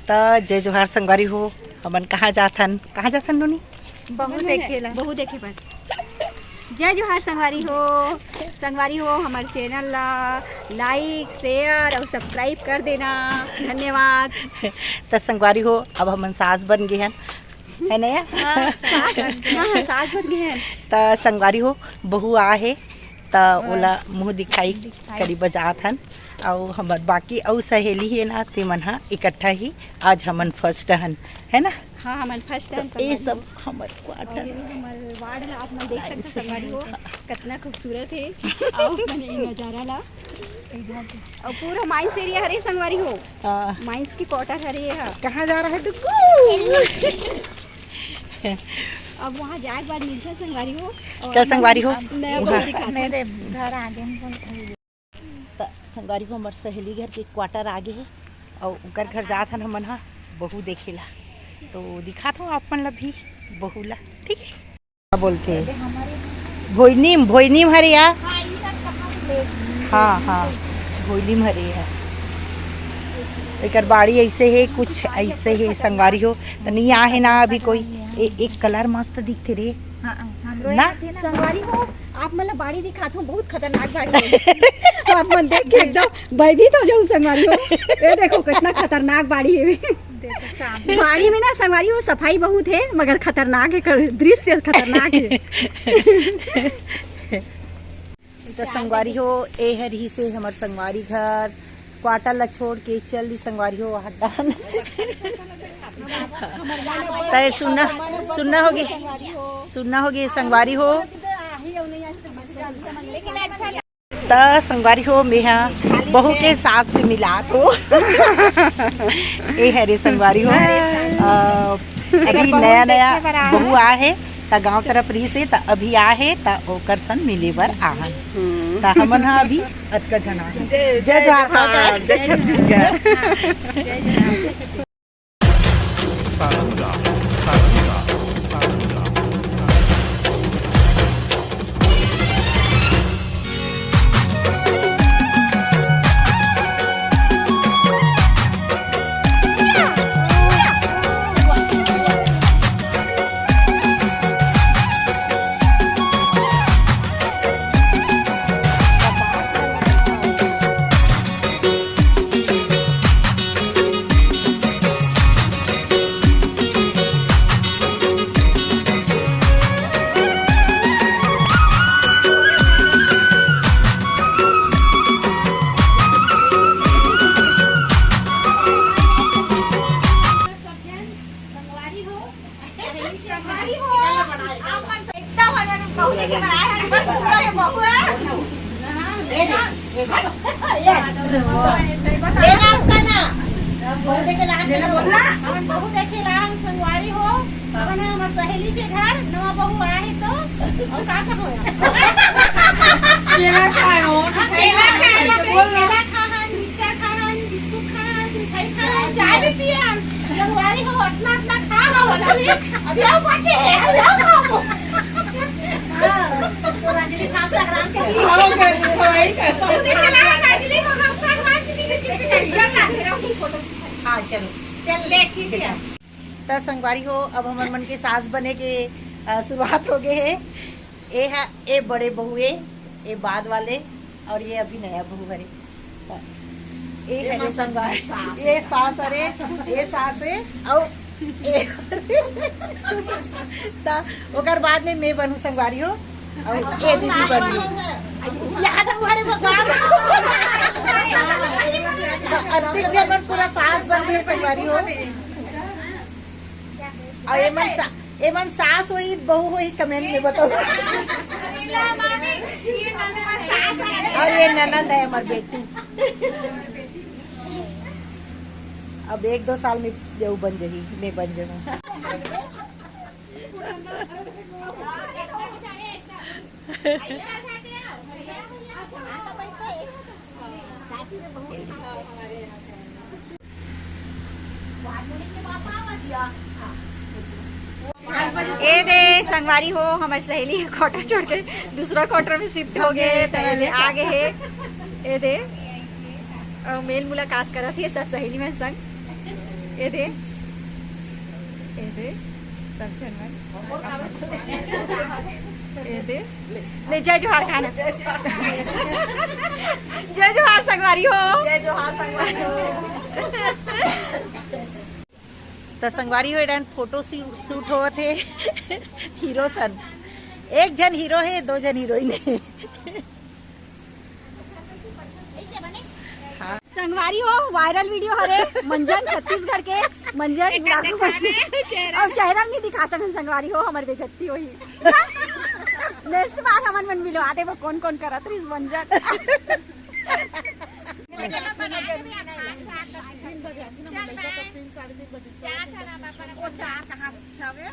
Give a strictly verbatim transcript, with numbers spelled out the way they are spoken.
त जय जोहार संगवारी हो, हमन कहाँ जाथन, कहाँ जाथन नोनी? बहू देखे ला। बहू देखे बर। जय जोहार संगवारी हो, संगवारी हो, हमर चैनल ला लाइक, शेयर अउ सब्सक्राइब कर देना। धन्यवाद। त संगवारी हो, अब हमन सास बन गे हन, है ना यार? हाँ, सास, हाँ, हाँ, सास बन गे हन। त संगवारी हो, बहू आ हे, त ओला मुंह दिखाई दिखाई। करी बजात हन। अउ हमर बाकी अउ सहेली हे ना, ते मन ह इकट्ठा ही आज हमन फर्स्ट हन, है ना? हाँ, हमन फर्स्ट हन तो ये संगवारी सब हो। हमर क्वार्टर। अउ ये हमर वार्ड ह, आप मन देख सकते हो संगवारी हो, कतना खूबसूरत हे। अउ मने ये नजारा ला, अउ पूरा माइंस एरिया हरे संगवारी हो। हाँ। माइंस की क्वार्टर हरे ये ह। कहाँ जा रहा है तू? अब वहाँ जाए के बाद मिलते हैं संगवारी हो। अउ चल संगवारी हो। अब नया वहाँ बहू दिखाते हैं। मेरे घर आगे में त संगवारी हो, हमर सहेली घर के क्वार्टर आगे हे, अउ ओकर घर जात हन हमन ह बहू देखे ला। तो दिखात हूँ आप मन ला भी बहू ला, ठीक है? का बोलथे? भोइनीम, भोइनीम हरे या? हाँ, हाँ, भोइनीम हरे है। एकर बाड़ी ऐसे हे, कुछ ऐसे हे संगवारी हो। त नहीं आ हे ना अभी कोई। ए, एक कलर मस्त दिखथे रे। हाँ, हाँ, हमरो ना? यहाँ थे ना। संगवारी हो, आप मन ला बाड़ी दिखात हूँ, बहुत खतरनाक बाड़ी है। तो आप मन देख के एकदम भयभीत हो जाऊ संगवारी हो। ये देखो कितना खतरनाक बाड़ी है। देखो सामने। बाड़ी में ना संगवारी हो, सफाई बहुत है, मगर खतरनाक है, कर-, दृश्य खतरनाक है। तो संगवारी हो, ए हर ही से हमर संगवारी घर, क्वार्टर ला छोड़ के चल दी संगवारी हो, वहाँ डान। तय सुनना, सुनना होगे, सुनना होगे संगवारी हो। त संगवारी हो, मेहा बहू के सास से मिलात हो। ए हरे संगवारी हो, अ, अभी नया नया बहू आ हे, त गांव तरफ रही से, त अभी आ हे, त ओकर सन मिले बर आहन। त हमन ह अभी अतका झन आहन। जय जोहार, हाँ, जय छत्तीसगढ़। सारंगा, सारंगा, सारंगा। संगवारी हो, संगवारी हो, आप मन एकदम हमन बहुत देखे बर आए हन, बस सुंदर है, बहू है। ये ना आपका ना, बहुत देखे ला, हमन बहुत देखे ला, संगवारी हो, हमन हमर सहेली के घर नवा बहू आए तो, अउ का का होया? केला खाए हो, केला खाए हो, बोल ना। केला खाए हो, मिर्चा खाए हो, बिस्कुट खाए हो, मिठाई खाए हो, चाय भी पिए हो। संगवारी हो, अतना, अतना खा लो, अभी, अभी अउ बाकी हे, अभी अउ खाओ। हाँ, तो रजनी खास संक्रांत के लिए। खाओ, खाओ, खाओ, खाओ। अभी चला, रजनी को खास संक्रांत के लिए किसी tension ना ले, फोटो खींचा। हाँ, चलो, चल, ले, ठीक है। त संगवारी हो, अब हमर मन के सास बने के, अ, शुरुआत हो गए हे। ए ह, ए बड़े बहू ए, ए बाद वाले, अउ ये अभी नया बहू हरे। त ए हरे संगवारी, ये सास हरे, ये सास हे, अउ ए त ओकर बाद में मैं बनू संगवारी हो, अउ ये दीदी बनू। यहाँ तो हरे भगवान। अतिक जन मन पूरा सास बन गए संगवारी हो। अउ एमन सा-, एमन सास होही, बहू होही, comment में बताओ। अउ ये ननद है हमर बेटी। अब एक दो साल में जऊ बन जही, मैं बन जहूँ। ए दे संगवारी हो, हमर सहेली क्वार्टर छोड़ के दूसरा क्वार्टर में शिफ्ट हो गए, त ए दे आ गए हे। ए दे, अउ मेल मुलाकात करत हे सब सहेली मन संग। ये दे, ये दे, सब झन मन। ये दे, ले जय जोहार खाना। जय जोहार संगवारी हो। जय जोहार संगवारी हो। त संगवारी हो, एडन फोटो शू-, शूट होवत हे। हीरो सन, एक झन हीरो हे, दो झन हीरोइन हे। हाँ। संगवारी हो, वायरल वीडियो हरे मंजन छत्तीसगढ़ के। मंजन बुढ़ाऊ मंजन। अब चेहरा नहीं दिखा सकन संगवारी हो, हमर बेइज्जती होही। नेक्स्ट बार हमन मन मिलवा देबो कोन कोन करत रहिस मंजन। तीन बजे आथे ना, लइका तो तीन, साढ़े तीन बजे। ओ चार कहाँ हवे?